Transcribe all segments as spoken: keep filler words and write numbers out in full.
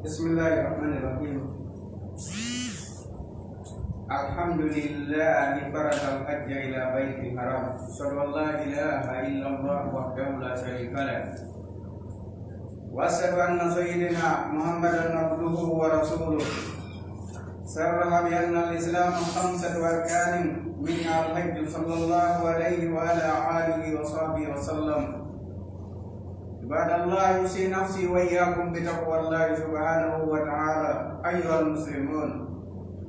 بسم الله الرحمن الرحيم. الحمد لله فرض الحج إلى بيت الحرام. أشهد أن لا إله إلا الله وحده لا شريك له. وأشهد أن سيدنا محمدا عبده ورسوله. صرح بأن الإسلام خمسة أركان، منها الحج، صلى الله عليه وعلى آله وصحبه وسلم. عباد الله، أوصي نفسي وإياكم بتقوى الله سبحانه وتعالى. أيها المسلمون،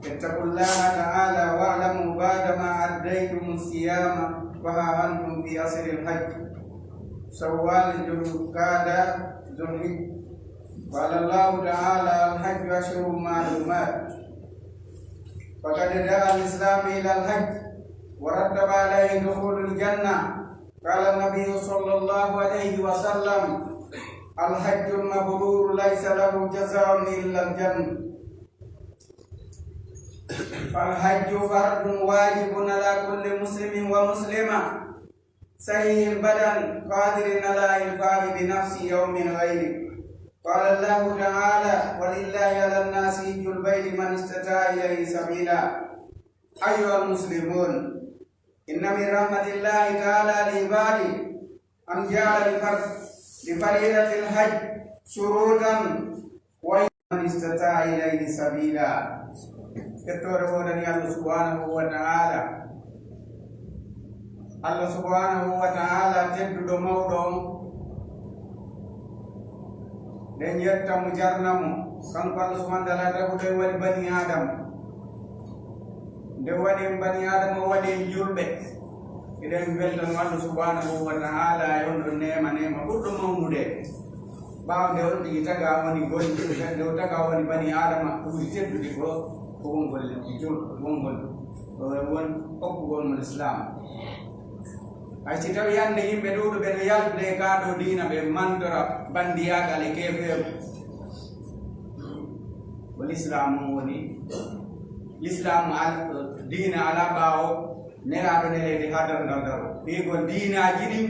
اتقوا الله تعالى واعلموا بعدما أديتم الصيام فها أنتم في عشر الحج، شوال، ذو القعدة، ذو الحجة. قال الله تعالى: الحج أشهر معلومات، فقد دعا الإسلام إلى الحج ورتب عليه دخول الجنة. قال النبي صلى الله عليه وسلم: الحج المبرور ليس له جزاء إلا الجنة. فالحج فرض واجب على كل مسلم ومسلمة صحيح البدن قادر على إنفاق بنفسه أو من غيره. قال الله تعالى: ولله على الناس حج البيت من استطاع إليه سبيلا. أيها المسلمون، إن من رحمة الله تعالى لعباده أن جعل لفرض، لفريضة الحج شروطا ومن استطاع إليه سبيلا. Ƴettoore woodani Allah subhanahu wa ta'ala. Allah subhanahu wa ta'ala tedduɗo mawɗo on. Ɗen yetta mo, jarna mo. Kanko Allah subhanahu wa ta'ala taguɗo en waɗi bani Adama. Nde waɗi en bani Adama, o waɗi en julɓe. Eɗen weltano Allah subhanahu wa ta'ala e on ɗon neema, neema ɓurɗo mawnude. Ɓaawo nde on tigi taga woni golle, nde o taga woni bani Adama, ɓuri teddude ko, ko wongol jul-, wongol, ko won okkugol mo Islam. Hay si tawi hannde yimɓe ɗuuɗuɓe no yaltude e kaa ɗoo diina, ɓe mantora bandiyaagal e keefeeru. Ko Lislaamu woni, Lislaamu al-, diina alaa ɓaawo, nelaaɗo neleede haa darngal daro. Ɓeygol diinaaji ɗin,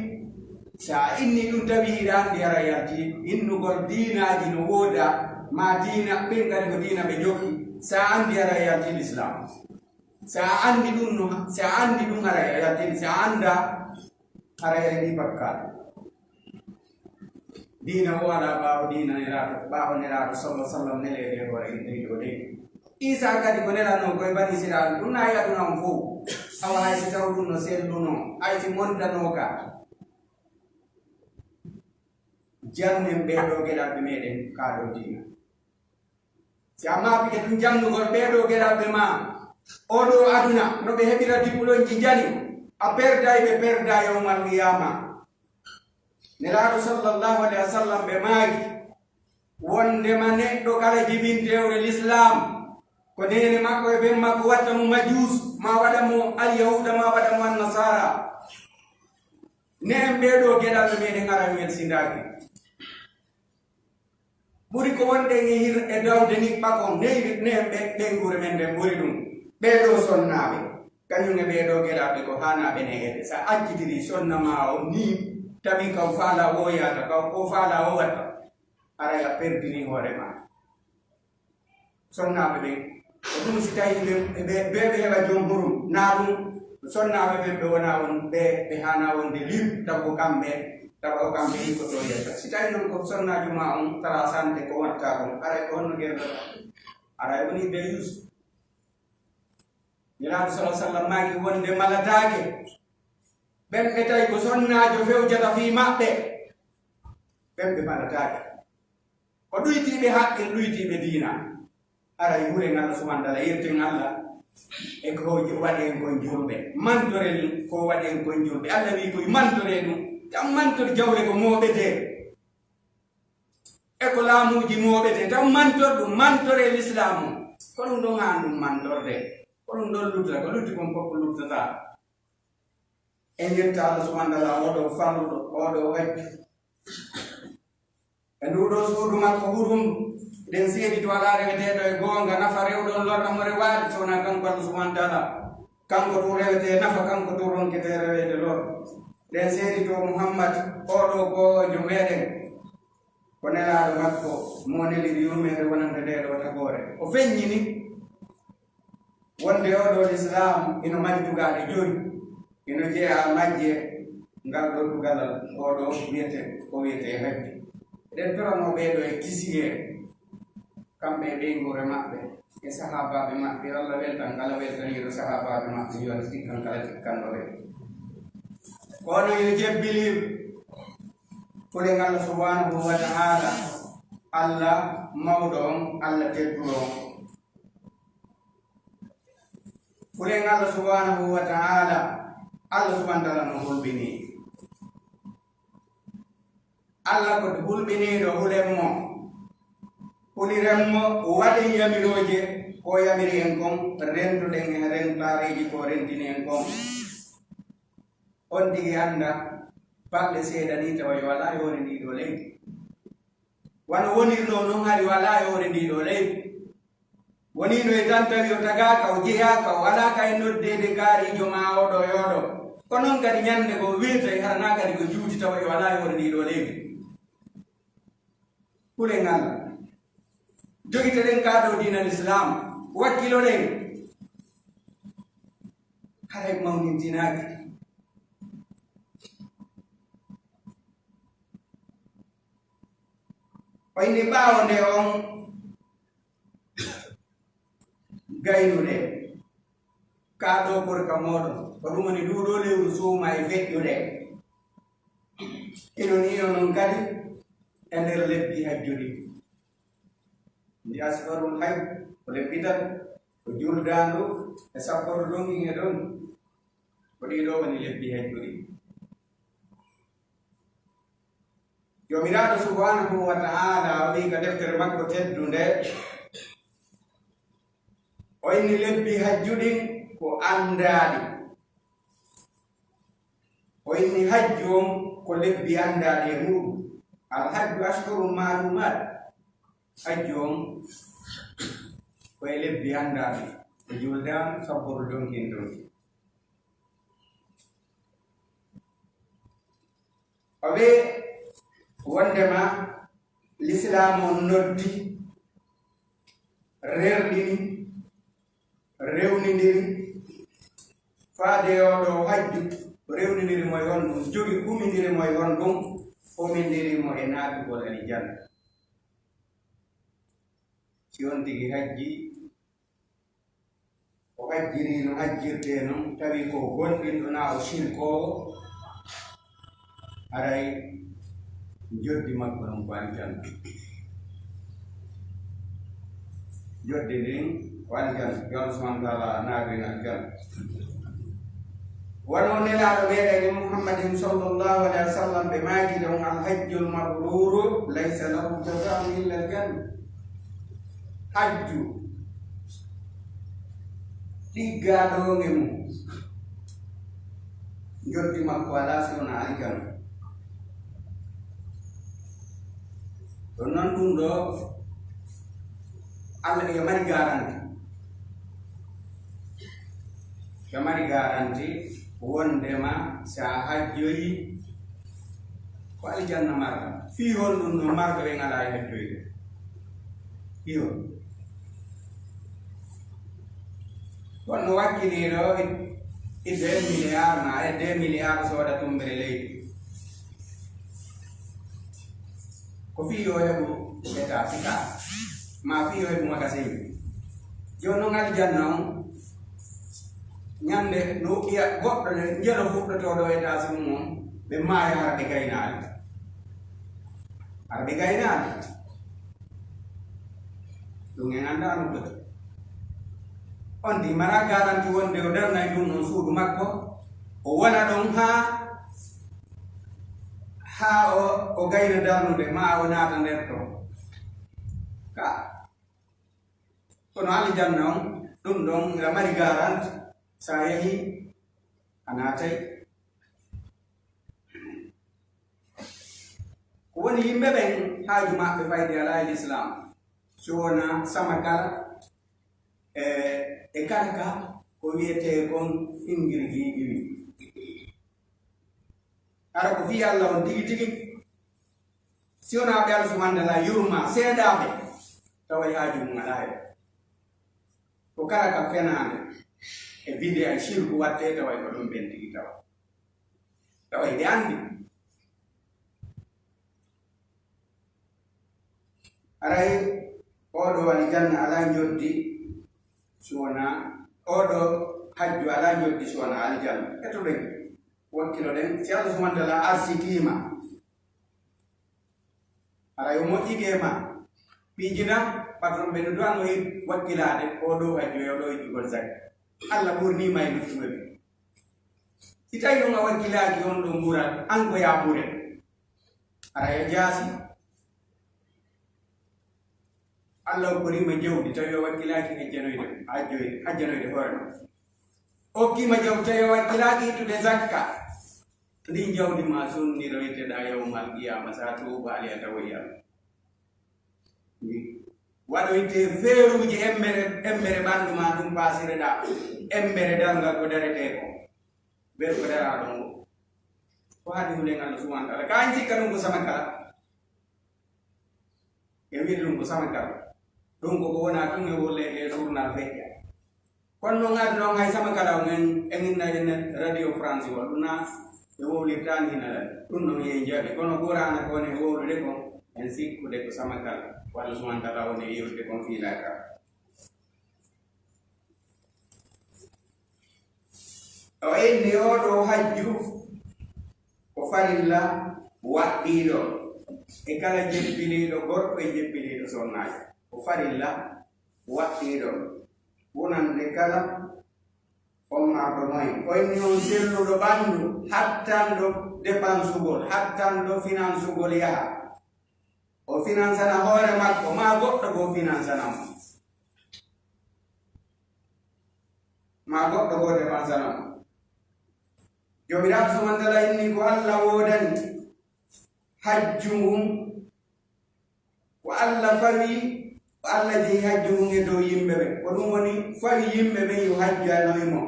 so a inni ɗum tawi hiɗa anndi hara yalti, innugol diinaaji no wooda, ma diina, ɓen kadi ko diina ɓe jokki, so a anndi hara yalti Lislaamu. So a anndi ɗum no, so a anndi ɗum hara yalti, so a annda hara yalti bakkaat. Diina o alaa ɓaawo diina nelaaɗo, ɓaawo nelaaɗo sallallahu alaihi wasallam neleede e hoore en ɗo de. Iisaa kadi ko nelanoo ko e bani Israa'iila, ɗum na e aduna on fow. Awa hay si taw ɗum no sellunoo, hay si montanoo ka. Jannen ɓee ɗoo geɗalɓe meɗen kaa ɗoo diina. Si a maapike ɗum jannugol ɓee ɗoo geɗalɓe maa, oo ɗoo aduna, no ɓe heɓira diplômeji jani, a perday ɓe, perda yawmal qiyaama. Nelaaɗo sallallahu alaihi wasallam ɓe maaki, wondema neɗɗo kala jibinteewre Lislaam, ko neene makko e ben makko watta mo majuus, ma waɗa mo alyahuuda, ma waɗa mo annasaara. Neen ɓee ɗoo geɗalɓe meɗen aran welsindaaki. Ɓuri ko wonɗen e hir-, e dawde niɓɓa kon, nehir-, nehen ɓe-, ɓeynguure men nden ɓuri ɗum. Ɓee ɗoo sonnaaɓe, kañum e ɓee ɗoo geɗalɓe ko haanaa ɓe neheede. So a accitirii sonna maa on nii, tawi kaw faalaa woo yaata, kaw koo faalaa woo watta, aray a perdinii hoore maa. Sonnaaɓe ɓen, ko ɗum si tawii ɓe, ɓe, ɓe, ɓe heɓa jom hurum, naa ɗum sonnaaɓe ɓen ɓe wonaa on, ɓe, ɓe haanaa wonde libre, tawa ko kamɓe, tawa ko kamɓe liggotoo yeeso. Si tawii noon ko sonnaajo maa on tara sante ko watta ɗum, aray ko honno gertoɗaa? Aray woni dayuus. Nelaaɗo sallallahu alaihi wasallam maaki wonde malataake ɓen ɓe tawi ko sonnaajo fewjata fii maɓɓe, ɓen ɓe malataake. Ko ɗuytiiɓe haqqe, ɗuytiiɓe diina. Aray huren Allah subhanahu wa ta'ala, yettoɗen Allah e ko waɗi en kon julɓe. Mantoren ko waɗi en kon julɓe. Allah wi'i koy mantoree ɗum. Tan mantor jawle ko mooɓetee. E ko laamuuji mooɓetee. Tan mantor ɗum, mantoree Lislaamu. Ko ɗum ɗon haan ɗum mantorde. Ko ɗum ɗon luttata, ko lutti kon fof ko luttata. En yetta Allah subhanahu wa ta'ala, oo ɗoo farluɗo, oo ɗoo hajju. E nduu ɗoo suudu makko hurum, ɗen seedi to alaa reweteeɗo e goonga, nafa rewɗo on lorra mo rewaali, so wonaa kanko Allah subhanahu wa ta'ala. Kanko tun rewetee nafa, kanko tun ronketee reweede lor. Ɗen seedi to Muhammad, oo ɗoo koojo meɗen. Ko nelaaɗo makko mo neliri yurmeende wonande ndee ɗoo tagoore. O feññini wonde oo ɗoo Lislaam ino mari tugaaɗe joyi. Ino jeyaa majje ngal ɗoo tugalal, oo ɗoo wiyetee, ko wiyetee hajju. Eɗen torano ɓee ɗoo e kisiyee, kamɓe e ɓeynguure maɓɓe, e sahaabaaɓe maɓɓe, yo Allah weltan kala weltaniiɗo sahaabaaɓe maɓɓe, yo Allah tikkan kala tikkanɗo ɓe. Kono yo jebbilir kulen Allah subhanahu wa ta'ala, Allah mawɗo on, Allah tedduɗo on. Kulen Allah subhanahu wa ta'ala, Allah subhanahu wa ta'ala no hulɓini. Allah ko hulɓiniiɗo, hulen mo. Huliren mo, waɗen yamirooje, ko yamiri en kon, rentoɗen e rentaareeji ko rentini en kon. On tigi annda balɗe seeɗa ni tawa yo alaa yoore ndii ɗoo leydi. Wano wonirnoo non hari o alaa yoore ndii ɗoo leydi. Woniino e tan tawi o tagaaka, o jeyaaka, o alaa ka e noddeede kaariijo maa oo ɗoo e oo ɗoo. Ko non kadi ñande goo weetay hara naa kadi ko juuti tawa yo alaa yoore ndii ɗoo leydi. Kulen Allah. Jogitoɗen kaa ɗoo diina Lislaam. Wakkiloɗen. Haray mawnintinaaki. O inni ɓaawo nde on gaynude kaa ɗoo korka mooɗon, ko ɗum woni nduu ɗoo lewru suuma e feƴƴude. Ino nii onon kadi e nder lebbi hajju ɗin. Ndi asfarul hajj ko lebbi tati, ko juldaandu e sappordu ɗon e ɗon. Ko ɗii ɗoo woni lebbi hajju ɗin. Joomiraaɗo subhanahu wa ta'ala o wi'i ka deftere makko teddunde, o inni lebbi hajju ɗin ko anndaaɗi. O inni hajju on ko lebbi anndaaɗi e muɗum. Al hajju ashhurun ma'lumat. Hajju on ko e lebbi anndaaɗi. Ko juldaandu, sappordu donkin donkin. O wi'i wondema Lislaam on noddi, rerɗini, rewnindiri, faade e oo ɗoo hajju, rewnindiri mo e honɗum, jogi umindiri mo e honɗum, umindiri mo e naatugol aljanna. Si on tigi hajji, o hajjiri no hajjirtee non, tawi ko gomɗinɗo naa o sirkoowo, haray njoddi makko non ko aljanna. Njoddi ndin ko aljanna, yo Allah subhanahu wa ta'ala naadu en aljanna. Wano Nelaaɗo meɗen Muhammadin sallallahu alaihi wasallam ɓe maaki ɗon, "Al hajjul mabruru laysa lahu jazaa'un illa al janna." Hajju ɗiggaaɗo on e mum, njoddi makko alaa si wonaa aljanna. Ɗon non ɗum ɗoo, Allah e mari garanti. E mari garanti wondema si a hajjoyi ko aljanna marɗa. Fii honɗum no marɗo en alaa e hajjoyde? Fii hon? Kono wakkiliiɗo e deux milliards ma e deux milliards sooda tumbere leydi. Ko fii yo heɓu état sika, ma fii yo heɓu magasin. Jooni non aljanna on, ñande no iya goɗɗo ne njelo fuɗɗotooɗo état si mum on, ɓe maaya hara ɓe gaynaali. Hara ɓe gaynaali. Ɗum en anndaa no foti. On di mara garanti wonde o darnay ɗum on suudu makko, o wona ɗon haa, haa o, o gayna darnude, ma o naata nder to. Ka. Kono aljanna on, ɗum ɗon ina mari garanti, sa yehi, a naatay. Ko woni yimɓe ɓen haaju maɓɓe fayde alaa e Lislaam, si wonaa sama kala e, e kala ka ko wiyetee kon hingirgiiɗi wi. Hara ko fii Allah on tigi tigi, Si wonaa ɓe Allah subhanahu wa taala yurma seedaaɓe, taway haaju mum alaa hen. Ko kala ka fenaande e bid'a e shirku watte, taway ko ɗum ɓen tigi tawa. Taway ɓe anndi. Aray, oɗo aljanna alaa njoddi si wonaa, oɗo hajju alaa njoddi si wonaa aljanna. Etoɗen, wakkiloɗen, si Allah subhanahu wa taala arsikiima, aray o moƴƴike ma, piiji na, patron ɓe no duwano e wakkilaade, oɗo hajju e oɗo ittugol zakka. Allah ɓurniima e luttuɓe ɓe. Si tawi ɗum a wakkilaaki on ɗo nguural, an ko yaa ɓure. Aray a jaasi. Allah okkorima jawdi, tawi o wakkilaaki hajjanoyde, hajjoyde, hajjanoyde hoore ma. Okkima jawdi, tawi o wakkilaaki ittude zakka. Ndin jawdi ma sunniroyte ɗa yawmal qiyama, sa tuubaali a tawoyi Allah. Waɗoyte feeruuji emmere, emmere ɓanndu ma, ɗum paasire ɗa emmere darngal ko darete ko. Ɓen ko daraaɗo ngo. Ko haadi hulen Allah subhanahu wa taala. Ka en sikka ɗum ko sama kala. E wiide ɗum ko sama kala. Ɗum ko ko wona tun e wollede e journal feƴƴa. Kono noon aduna on hay sama kala on en, en inna en Radio France o, ɗum na ɓe wowlirtaani hina lan. Ɗum noon ye jaɓe. Kono Qur'aana ko woni e wowlude kon, en sikkude ko sama kala. Walla subhanahu wa taala woni e yewtude kon fii laakara. O inni oo ɗoo hajju ko farilla waɗɗiiɗo e kala jebbiliiɗo gorko e jebbiliiɗo sonnaajo. Ko farilla waɗɗiiɗo wonande kala on marɗo moyen. O inni on selluɗo ɓanndu, hattanɗo depansugol, hattanɗo finansugol yaha. O finansana hoore makko, maa goɗɗo goo finansana mo. Maa goɗɗo goo depansana mo. Joomiraaɗo subhanahu wa taala inni ko Allah woodani hajju ngun, ko Allah fawi, ko Allah jeyi hajju ngun e dow yimɓe ɓen. Ko ɗum woni fawi yimɓe ɓen yo hajjanoy mo.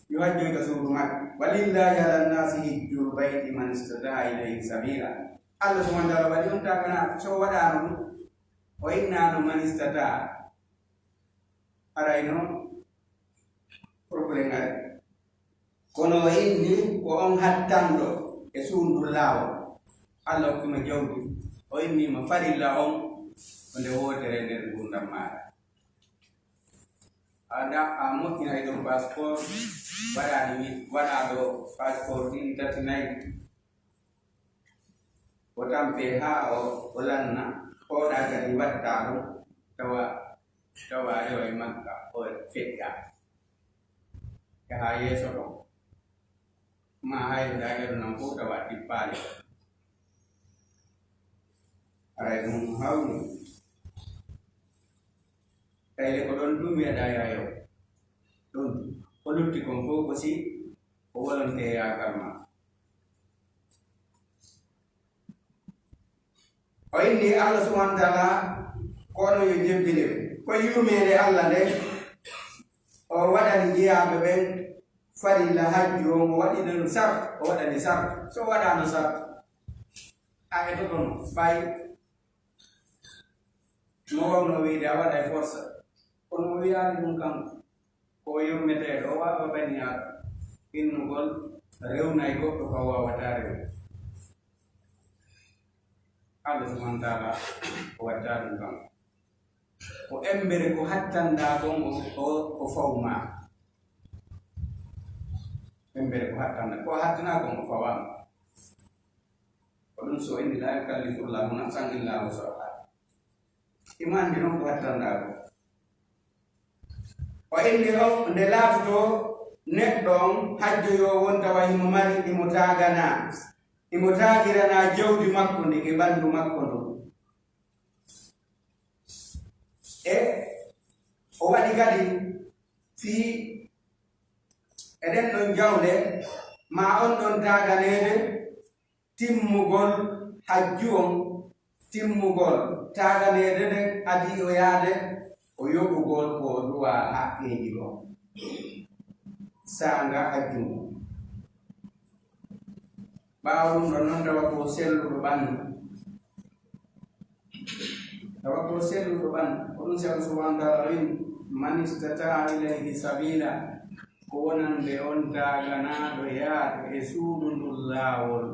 Yo hajjoy ka suudu makko. Walillahi ala nnasi hijjul bayti man istata'a ilayhi sabila. Allah subhanahu wa taala waɗi on takana so waɗaano ɗum. O innaano man istata'a. Haray noon, problème ari. Kono o inni ko on hattanɗo e suudu laawol. Allah hokkima jawdi. O inni ma farilla on ko nde wootere nder ngurdam maaɗa. A da-, a moƴƴinay ɗum passeport, waɗaani wi-, waɗaa ɗo passeport ɗin tati nayi. O tampe haa o, o lanna, hoɗa kadi watta ɗum, tawa, tawa rewa e makka, o feƴƴa. Yaha yeeso ɗon. Ma hayre da yeru non fof tawa tippaali. Aray ɗum hawni. Tayle ko ɗon ɗum wiyaɗa yayo. Ɗum ko lutti kon fof ko si ko wolonte yaakal ma. O inni Allah subhanahu wa taala, kono yo jebbilir. Ko yurmeende Allah nde o waɗani jiyaaɓe ɓen farilla hajju on, o waɗi ɗum sart, o waɗani sart. So waɗaano sart, a etotono, ɓay mo wawno wiide a waɗa e forsa. Kono o wiyaani ɗum kanko. Ko yurmeteeɗo, o waawa banniyaaɗo innugol rewnay goɗɗo ko a waawataa rew. Allah subhanahu wa taala o wattaa ɗum kanko. Ko embere ko hattanɗaa kon o, o, o fawmaa. Embere ko hattanɗaa, ko a hattanaa kon o fawaama. Ko ɗum so inni, "La yukallifu llahu nafsan illa wusaha." Imaandi noon ko hattanɗaa ko. O inni o, nde laatoto neɗɗo on hajjoyo won tawa himo mari, himo taaganaa, himo taagiranaa jawdi makko ndin e ɓanndu makko ndun. E o waɗi kadi fii eɗen ɗon jawle maa on ɗon taaganeede timmugol hajju on, timmugol taaganeede nden adii o yaade, o yoɓugol ko o duwaa haqqeeji kon. Saanga hajju ngun. Ɓaawo ɗum ɗon non tawa ko selluɗo ɓanndu. Tawa ko selluɗo ɓan, ko ɗum si Allah subhanahu wa ta'ala wi, "Man istata'a ilayhi sabila," ko wonande on daaganaaɗo yaade e suudu ndun laawol.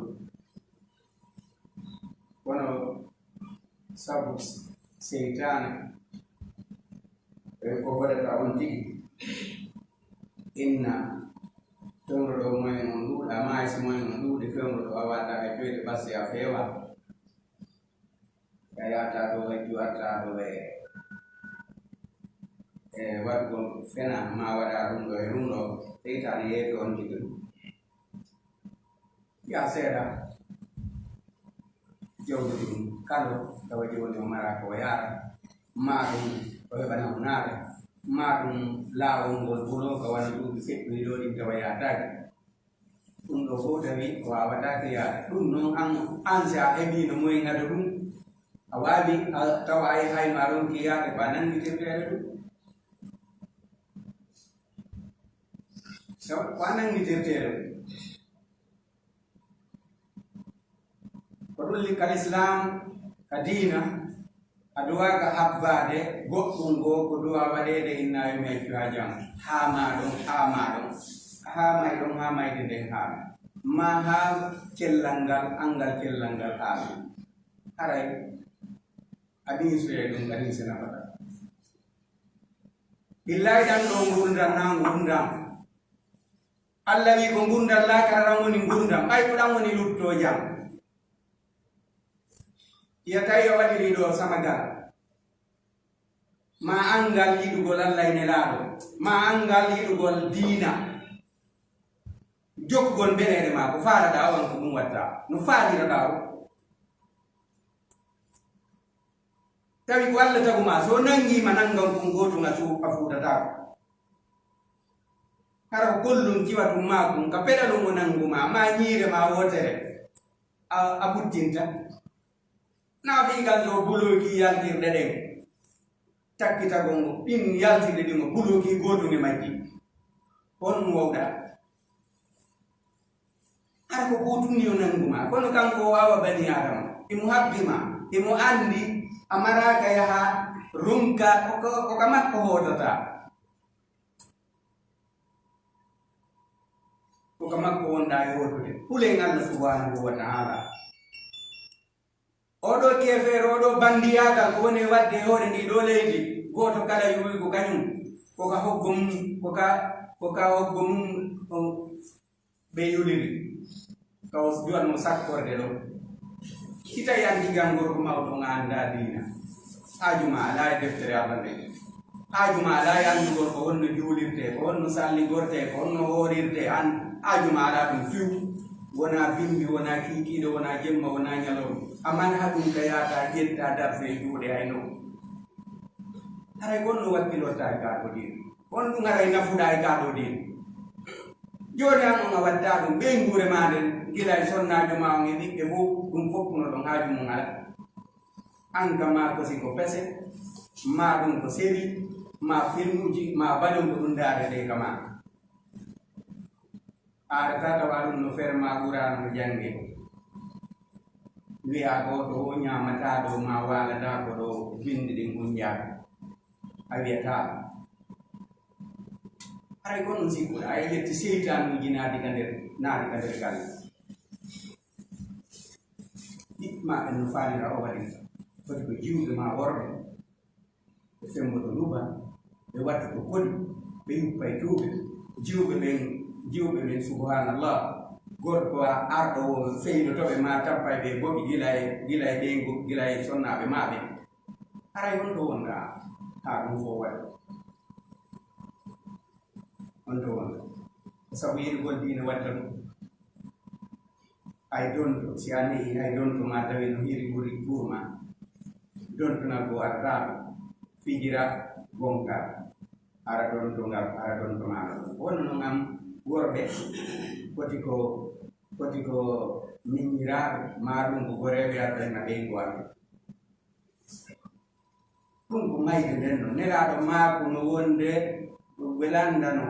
Kono sabu seytaane, e ko hoɗata on tigi, inna fewndo ɗo moyen on ɗuuɗa, maa si moyen on ɗuuɗi, fewndo ɗo a waɗa e coyɗe ɓasse a feewa. A yahata ɗo e juwarta ɗo e, e waɗugol fena ma waɗa ɗum ɗo e ɗum ɗo, seytaane yeeto on tigi ɗum. Ya seeɗa, jawdi ɗum kalo, tawa jooni o mara ko o yaara, ma ɗum o heɓana mo naare, ma ɗum laawol ngol bulo ka wano ɗuuɗi seɗɗuɗi ɗo ɗin tawa yaataaki. Ɗum ɗo fof tawi ko waawataake yaade. Ɗum noon, an, an si a heɓiino moyen ngado ɗum, a waawi, a, tawa a yahay ma ronki yaade, ko a nanngitirteeɗo ɗum. Taw ko a nanngitirteeɗo ɗum. Ko ɗum li-, ka Lislaam, ka diina, a duwaaka habbaade goɗɗum goo ko duwaa waɗeede inna yo mi accu haa jam. Haa maa ɗon, haa maa ɗon. Haa may ɗon, haa mayde nden haa. Maa haa cellal ngal, anngal cellal ngal haa. Haray, a ɗiisoyay ɗum, a ɗiiso nafata. Billahi ɗan ɗo ngurndan na ngurndan. Allah wi ko ngurndan laakara ɗan woni ngurndan, ɓay ko ɗan woni lutto jam. Iya tawi a waɗiri ɗo samagal. Ma anngal yiɗugol Allah e Nelaaɗo. Ma anngal yiɗugol diina. Jokkugol mbeleeɗe ma ko faalaɗaa o, an ko ɗum watta. No faaliraɗaa o. Tawi ko Allah tagu ma, so nanngii ma nanngan kon gootunga su a fuutataako. Hara ko kollum ciwatum ma kun, ka peɗalum o nanngu ma, ma ñiire ma wootere a, a ɓuttinta. Na fii kan so bulooki yaltirɗe ɗen, takkitagol ngo, ɗin yaltirɗe ɗin o bulooki gootum e majji. Honɗum wowɗa? Hara ko gootum ni o nanngu ma, kono kanko o waawa bani Aadama. Imo habbi ma, imo anndi a maraaka yaha runka, ko, ko, ko ka makko hootata. Ko ka makko wonɗaa e hootude. Hulen Allah subhanahu wa ta'ala. Oɗo keefeero, oɗo banndiyaagal ko woni e waɗde e hoore ndii ɗoo leydi, gooto kala yuwi ko kañum, ko ka hoggo mum, ko ka, ko ka hoggo mum, o, ɓe yuliri. Ka o juwan mo sakkorde ɗo. Si tawi an tigi an gorko mawɗo on a anndaa diina, haaju ma alaa e deftere Allah nden. Haaju ma alaa e anndugol ko honno juulirtee, ko honno salligortee, ko honno hoorirtee, an haaju ma alaa ɗum fiw. Wonaa bimbi, wonaa kiikiiɗe, wonaa jemma, wonaa ñalawma. A manha ɗum ka yaata ƴetta darse e juuɗe ay no. Haray ko honno wakkilortaa e kaa ko diina? Honɗum haray nafuɗaa e kaa ɗoo diina? Jooni an on a wattaa ɗum, ɓeynguure maa nden, gila e sonnaajo maa on e ɓiɓɓe fof, ɗum fof no ɗon haaju mum alaa. An ka maa kosi ko pese, maa ɗum ko seri, maa filmuuji, maa balon ko ɗum ndaarete ka maa. Aɗa tata wa ɗum no ferma Qur'aana no jannge. Wi'a ko ɗo o ñaamataa ɗo, ma waalataa ko ɗo bindi ɗin gunjaa. A wi'ataa. Haray ko ɗum sikkuɗa, a yetti seytaanuuji naati ka nder, naati ka nder galle. Ɓiɓɓe ma ɓen no faalira o waɗi. Foti ko jiwɓe ma worɓe. Ɓe femboto luba, ɓe wattoto kodi, ɓe yuppa e tuuɓe. Jiwɓe ɓen, jiwɓe ɓen, subhanallah. Gorko a-, arɗo o feydoto ɓe ma tappa e ɓe boɓi gila e, gila e ɓeyngu, gila e sonnaaɓe ma ɓen. Haray honto wonɗaa haa ɗum fof waɗi? Honto wonɗaa? Ko sabu yiɗugol diine watta ɗum. Hay donto, si a nehi hay donto ma tawi no hiiri ɓuri ɓurma. Donto na ko artaaɗo, fijira gonka, ara donto ngal, ara donto ma no. Wonno non am worɓe, foti ko, foti ko miñiraaɓe, ma ɗum ko goreeɓe arɓe na ɓeyngu amen. Ɗum ko mayde nden no. Nelaaɗo maako no wonde ɓe lanndano,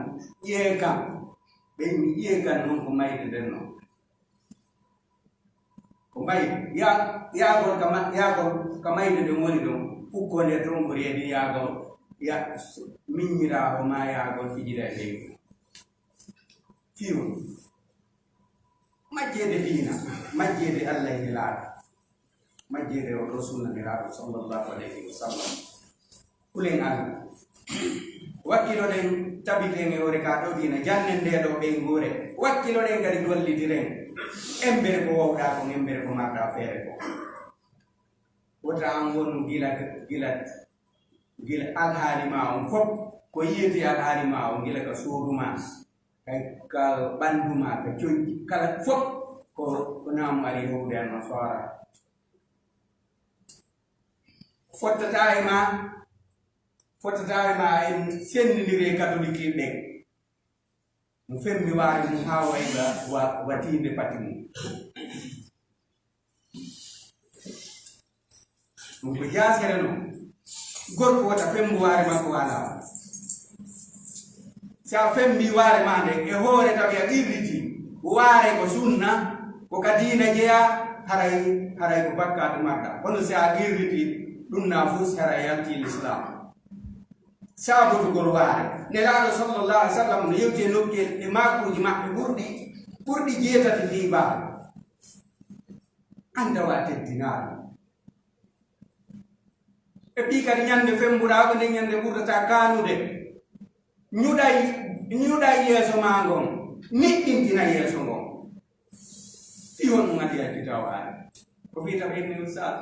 ƴee kam. Ɓe inni, ƴee kam non ko mayde nden no. Ko mayde. Ya-, yaagol ka ma-, yaagol ka mayde nden woni ɗon. Ukkonde toon ɓuri hedi yaagol, ya, miññiraawo maa yaagol fijira e leydi. Fiyo. Majjeede diina, majjeede Allah e Nelaaɗo, majjeede o ɗo sunna Nelaaɗo sallallahu alayhi wa sallam. Kulen Allah. Wakkiloɗen, tabiten e hoore ka ɗo diina, jannen nde ɗo ɓeynguure. Wakkiloɗen kadi gollitiren. Embere ko wowɗa kon, embere ko marɗa feere ko. Wota an wonu gila, gila, gila alhaali ma on fof, ko yiyete alhaali ma on gila ka suudu ma, ka, ka ɓanndu ma, ka coñci kala fof, ko, ko naamu ari hewde an nasaara. Fottata e ma, fottata e ma en senndindire katolik ɓen. Mo fembi waare mum haa wayla wa, watiinde pati mum. Ɗum ko jaasere noon. Gorko wota fembu waare makko alaa. Si a fembi waare ma nde, e hoore tawi a qirriti, waare ko sunna, ko ka diina jeya, haray, haray ko bakkaatu marɗa. Kono si a qirriti, ɗum na fus haray yalti l'islam. Saabotugol waare. Nelaaɗo sallallahu alaihi wasallam no yewti e nokkel e maakuuji maɓɓe ɓurɗi, ɓurɗi jeetati fii waare. Annda wa teddinaaɗo. E ɓii kadi ñande femburaago nden ñande ɓurdata kaanude. Ñuɗay, ñuɗay yeeso maa ngon. Niɗɗintina yeeso ngon. Fii honɗum addi yakkita waare? Ko fii taɓa inni ustaad,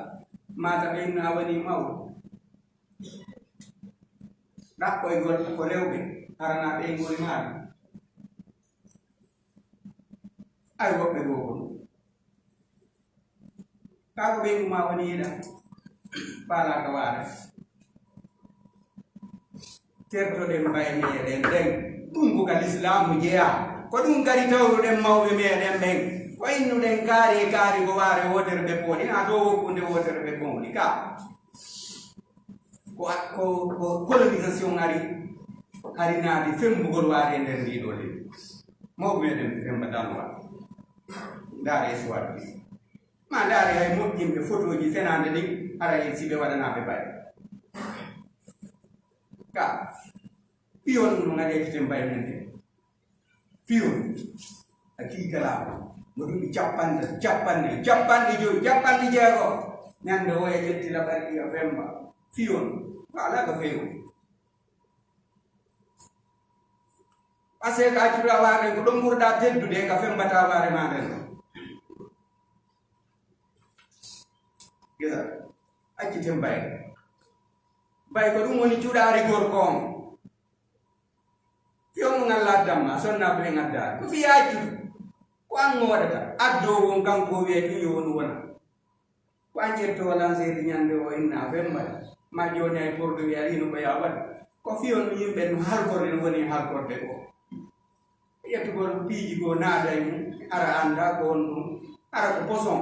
maa taɓa inni a woni mawɗo. Ɗaɓɓoygol ko rewɓe, harana ɓeyngu e maaɗa. Ay woɓɓe goo kon. Kaa ko ɓeyngu maa woni yiɗa, faalaaka waare. Tertoɗen mbaye meɗen ɗen. Ɗum ko ka lislaamu jeyaa. Ko ɗum kadi tawruɗen mawɓe meɗen ɓen. Ko innuɗen kaari e kaari ko waare wootere ɓe pooni, naa dow wokkunde wootere ɓe pooni. Ka. Ko, ko, ko colonisation ari, ari naati fembugol waare e nder ndii ɗoo leydi. Mawɓe meɗen ɓe femba danwa. Ndaare histoire bi. Ma ndaare hay moƴƴinɓe fotooji fenaande ɗin, ara en si ɓe waɗanaaɓe bay. Ka. Piyon no ngaɗe kite mbay men de. Piyon. A kii kala. Mo ɗum capanɗe, capanɗe, capanɗe jowi, capanɗe jeego. Ñande o e ƴetti laɓal ɗi a femba. Piyon. Ko ala ka feewi. Parce que a cuura waare ko ɗon ɓurɗa teddude ka fembata waare ma nden. Gisa. Accite mbay. Mbay ko ɗum woni cuɗaari gorko on. Yo mo ngal laddamma, sonna ɓe ngadda. Ko fi yaaji. Ko an mo waɗata. Addo won kanko wiya ɗum yo won wona. Ko an ƴetto lanceede ñande o inna femba. Ma jooni ay pordo wiya rino ko ya waɗ. Ko fi on yimɓe no halkorde no woni halkorde ko. Ƴettugol piiji goo naada e mum, ara annda ko honɗum, ara ko poson.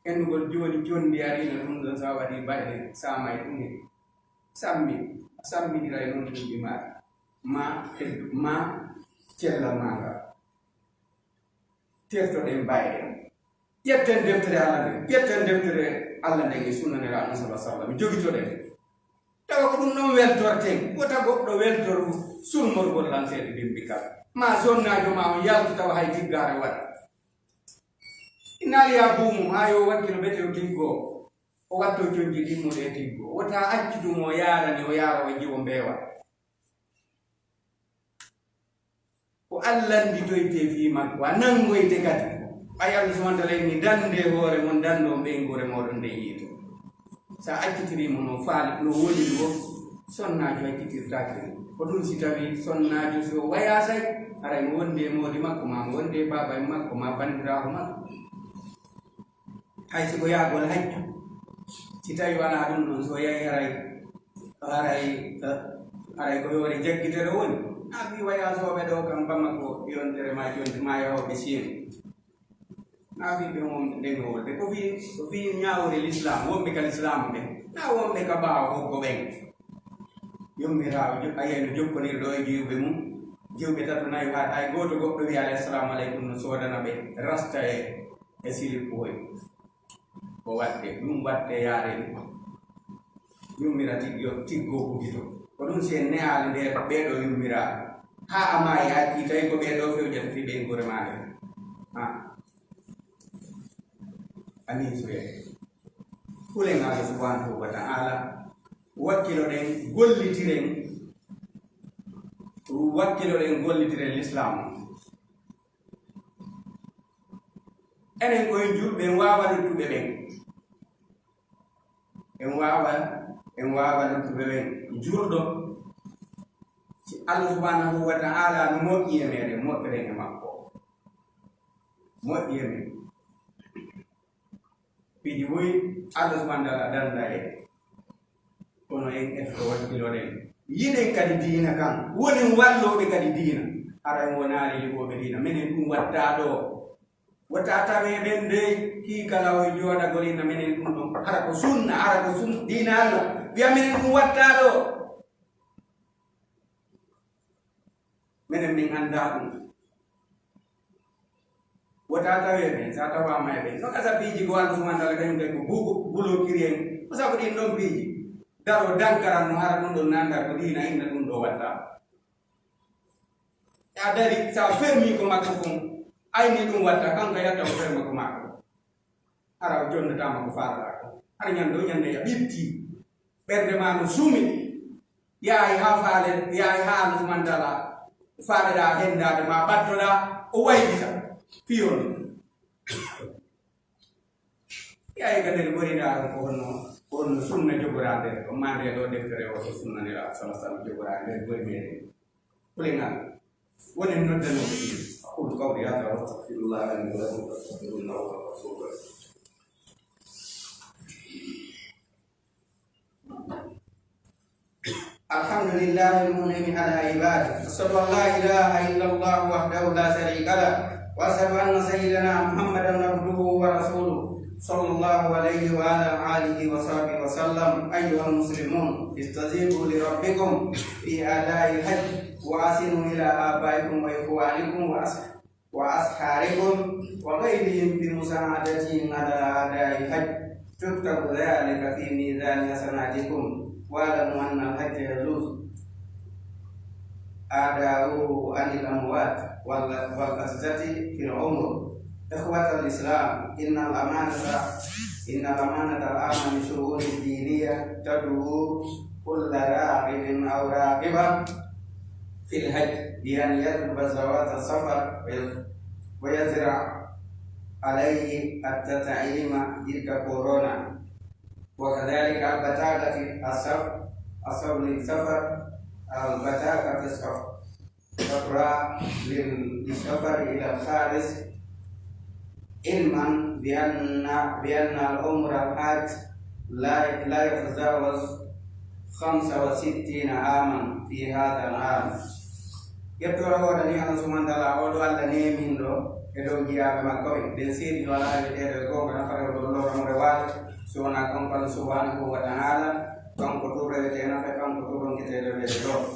Enndugol jooni conndi ariino ɗum ɗon, so a waɗii bayɗe, saama e ɗum he. Sammi, a sammindiray noon duuɓi maaɗa, ma, ma cellal maa ngal. Tertoɗen bayɗe. Ƴetten deftere Allah nden, ƴetten deftere Allah nden e sunna Nelaaɗo sallallahu alaihi wasallam, jogitoɗen. Tawa ko ɗum ɗon weltorten, wota goɗɗo weltor surmorgol lanceede dimbi kala. Ma sonnaajo ma on yaltu tawa hay tiggaare waɗa. Innaali yaa buumu, haa yo wakkilo bete o tiggoo, o watto conci ɗimmuɗe e tiggoo. Wota accudu mo o yaarani, o yaara o jiwo mbeewa. Ko a lannditoytee fii makko, a nanngoyte kadi. Ɓay Allah subhanahu wa ta'ala inni, "Dande hoore mon, dando ɓeynguure mooɗon nden yiite." So a accitirii mo no faali, no woniri woo, sonnaajo accitirtaake. Ko ɗum si tawii sonnaajo so wayaa say, haray mo wondi e moodi makko, maa mo wondi e baaba en makko, maa banndiraawo makko. Hay si ko yaagol hajju. Si tawii wanaa ɗum ɗon, so yahi haray, haray, eh, haray ko yoore jaggitere woni. Naa fii wayasooɓe ɗoo kam Bamako, yontere maa jonte maa yahooɓe Siin. Naa fii ɓe wonɓe nden wolde. Ko fii, ko fii ñaawre Lislaam, wonɓe ka Lislaam ɓen. Naa wonɓe ka ɓaawo hoggo ɓen. Yommiraawo, jo-, a yiyay no jokkoniri ɗoo e jiwɓe mum. Jiwɓe tato nayo, hay, hay gooto goɗɗo wiyaali, "Assalamu aleykum," no soodana ɓe rasta e, e silippu hoy. Ko waɗde ɗum, waɗde yaare yummira tiggo, tiggo bugi to. Ko ɗum si en nehaali nde ɓeeɗo yummira haa a maayi, a accii tawi ko ɓeeɗo fewjata fii ɓeynguure maa nde. Ha. Anii suye. Kulen Allah subhanahu wa ta'ala, wakkiloɗen, gollitiren, wakkiloɗen, gollitiren Lislaam. Enen ko en julɓe, en waawa luttuɓe ɓen. En waawa, en waawa luttuɓe ɓen. Julɗo, si Allah subhanahu wa ta'ala no moƴƴi e meɗen, moƴƴiren e makko. Moƴƴi e men. Piiji buy, Allah subhanahu wa ta'ala danda en. Kono en etoto wakkiloɗen. Yiɗen kadi diina kan. Wonen wallooɓe kadi diina. Hara en wonaali liɓooɓe diina. Menen ɗum watta ɗo. Wota tawe ɓen dey, kii kala o jooɗagol ina menen ɗum ɗon. Hara ko sunna, hara ko sun-, diina Allah. Wiya menen ɗum watta ɗo. Menen min anndaa ɗum. Wota tawe ɓen, sa tawaama e ɓen. No kasa piiji ko Allah subhanahu wa ta'ala kañum kadi ko bugo, bulokiri en. Ko sabu ɗin ɗon piiji. Daro dankaran no hara ɗum ɗon nanda ko diina inna ɗum ɗo watta. A dari, sa fermi ko makko kon, ayni ɗum watta, kanko yatta o ferma ko makko. Hara o jonnataama ko faalaɗaa ko. Hara ñande o ñande ya ɓitti. Ɓernde ma no sumi. Yahay haa faale, yahay haa no sumantala. Faaleɗaa henndaade ma ɓattoɗaa, o waylita. Fiyon. Yahay ka nder goriɗaa ɗum ko honno, ko honno sunna jogoraa nder, ko maa nde ɗo deftere o ko sunna Nelaaɗo sala sala jogoraa nder gori meɗen. Kulengal. Wonen noddanooɓe ɗiɗi. أقول قولي هذا وأستغفر الله لي ولكم فاستغفروه إنه هو الغفور الرحيم. الحمد لله المنعم على عباده. أشهد أن لا إله إلا الله وحده لا شريك له. وأشهد أن سيدنا محمدا عبده ورسوله. صلى الله عليه وعلى آله وصحبه وسلم. أيها المسلمون، استجيبوا لربكم في أداء الحج، وأحسنوا إلى آبائكم وإخوانكم وأص-، وأصهاركم وغيرهم بمساعدتهم على أداء الحج، تكتب ذلك في ميزان حسناتكم. واعلموا أن الحج يجوز أداؤه عن الأموات وال-، والأجزة في العمر. إخوة الإسلام، إن الأمانة، إن الأمانة العامة للشؤون الدينية تدعو كل راغب أو راغبة في الحج بأن يطلب جواز السفر ويز-، ويزرع عليه التطعيم ضد كورونا. وكذلك البطاقة الصف-، الصف للسفر، البطاقة الصف-، الصفراء لل-، للسفر إلى الخارج، علما بأن، بأن العمر الحاج لا، لا يتجاوز خمسة وستين عاما في هذا العام. Yettoore woodani Allah subhanahu wa ta'ala, oo ɗo Allah neeminɗo e dow jiyaaɓe makko ɓen. Nden seedi to alaa e wi'eteeɗo e goonga nafata ko ɗon lorra mo rewaade, so wonaa kanko Allah subhanahu wa ta'ala, kanko tun rewetee nafa, kanko tun ronketeeɗo rewetee lorra.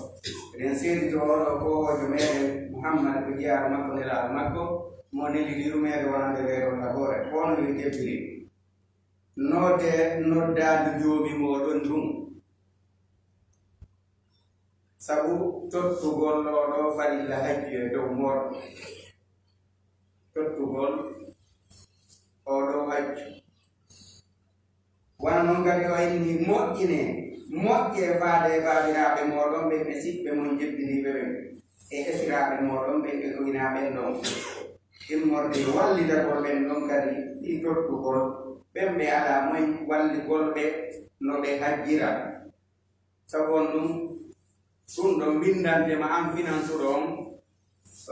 Nden seedi to oo ɗo koowoojo meɗen Muhammad, ko jiyaaɗo makko, nelaaɗo makko, mo neli yurmeende wonande reedo tagoore, ko on wi jebbiri. Noddee noddaandu Joomi mooɗon ndun. Sabu tottugol oo ɗoo farilla hajju e dow mooɗon. Tottugol oo ɗoo hajju. Wano non kadi o inni, moƴƴinee, moƴƴee faade e baabiraaɓe mooɗon ɓen e siɓɓe mon jebbiniiɓe ɓen, e esiraaɓe mooɗon ɓen e ɗoyinaa ɓen ɗon. Immorde e wallitagol ɓen ɗon kadi, fii tottugol ɓen ɓe alaa moy walligol ɓe no ɓe hajjira. Sabu on ɗum, ɗum ɗon mbinndante ma an finansuɗo on,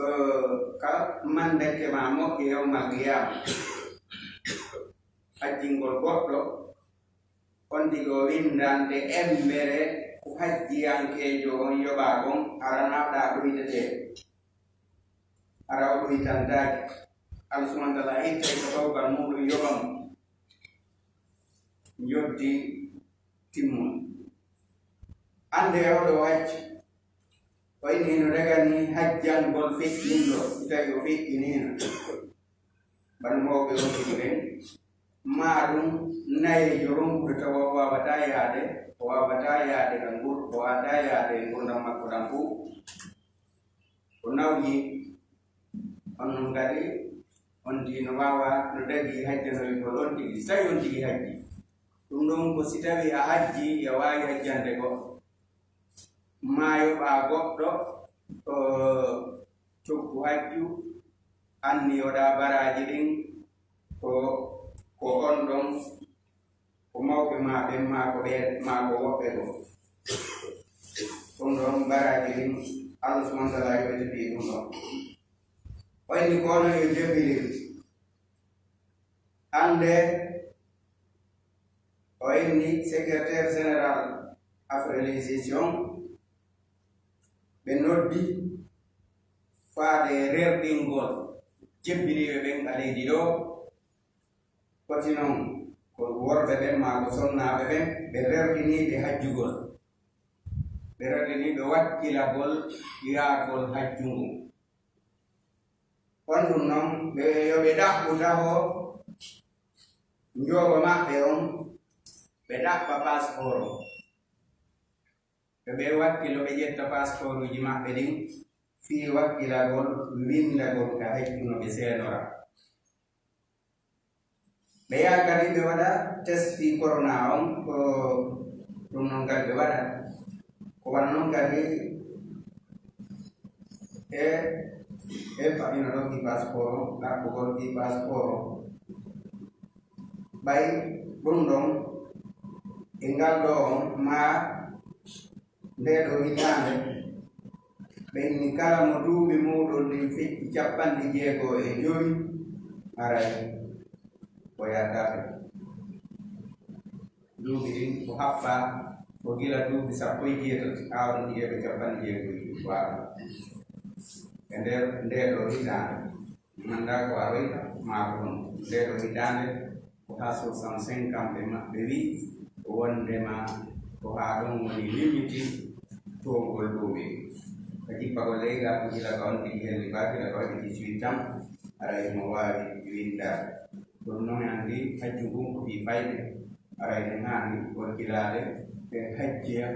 eh, ka manndakke ma moƴƴe yawmal qiyaama. Hajjingol goɗɗo, on tigi o winndante embere ko hajjiyankeejo on yoɓaa kon, hara nawɗaa ɗoytetee. Hara o ɗoytantaake. Allah subhanahu wa ta'ala ittay ko tawgal muuɗum yoɓa mo. Njoddi timmun. Annde oo ɗoo hajji, o inni hino dagani hajjangol feƴƴinɗo, si tawi o feƴƴiniino. Bana mawɓe on tigi ɓen, maa ɗum nayeejo ronkuɗo tawa o waawataa yahde, o waawataa yahde ka ngur, o waawataa yahde e ngurdam makko ɗam fof. O nawyi, on noon kadi, on tigi no waawa, no dagi hajjanoygol on tigi, si tawi on tigi hajji. Ɗum ɗoon ko si tawi a hajji, a waawi hajjande goɗɗo. Maa yoɓaa goɗɗo, o coggu hajju, anniyoɗaa baraaji ɗin, ko, ko on ɗon, ko mawɓe maa ɓen, maa ko ɓe, maa ko woɓɓe goo. Ɗum ɗoon baraaji ɗin, Allah subhanahu wa ta'ala yoɓete fii ɗum ɗoon. O inni ko onon yo jebbilir. Hannde o inni secrétaire général Affaires religieuses on, ɓe noddi faade rerɗingol jebbiniiɓe ɓen ka leydi ɗoo. Foti noon ko worɓe ɓen maa ko sonnaaɓe ɓen, ɓe rerɗinii ɓe hajjugol. Ɓe rerɗinii ɓe wakkilagol yaagol hajju ngun. On ɗum noon, ɓe, yo ɓe ɗaɓɓu taho njooba maɓɓe on, ɓe ɗaɓɓa passeport on. Ɓe, ɓe wakkilo, ɓe ƴetta passeportuji maɓɓe ɗin fii wakkilagol winndagol ka hajju no ɓe seenora. Ɓe yaha kadi ɓe waɗa test fii corona on, ko ɗum noon kadi ɓe waɗa. Ko wano noon kadi e, e faɗɗino ɗon fii passeport on, ɗaɓɓugol fii passeport on. Ɓay ɗum ɗon e ngal ɗoo on maa ndee ɗoo hitaande, ɓe inni kala mo duuɓi muuɗum ɗin feƴƴi cappanɗe jeego e jowi, haray o yaakaaka. Duuɓi ɗin ko haɓɓaa ko gila duuɓi sappo e jeetati haa wonti e cappanɗe jeego e jowi, waaw. E nder ndee ɗoo hitaande, mi anndaa ko waroyta, maa ko ɗum. Ndee ɗoo hitaande ko haa soixante-cinq ans ɓe maɓɓe wi'i, ko wonndema ko haa ɗon woni limiti toowgol duuɓi. Ka jippagol leydi, ko gila ka on tigi helli ba gila ka waɗi dix-huit ans, haray mo waawi winndaade. Ɗum noon anndi hajju ngun ko fii fayde, haray en haani wakkilaade e hajjiya.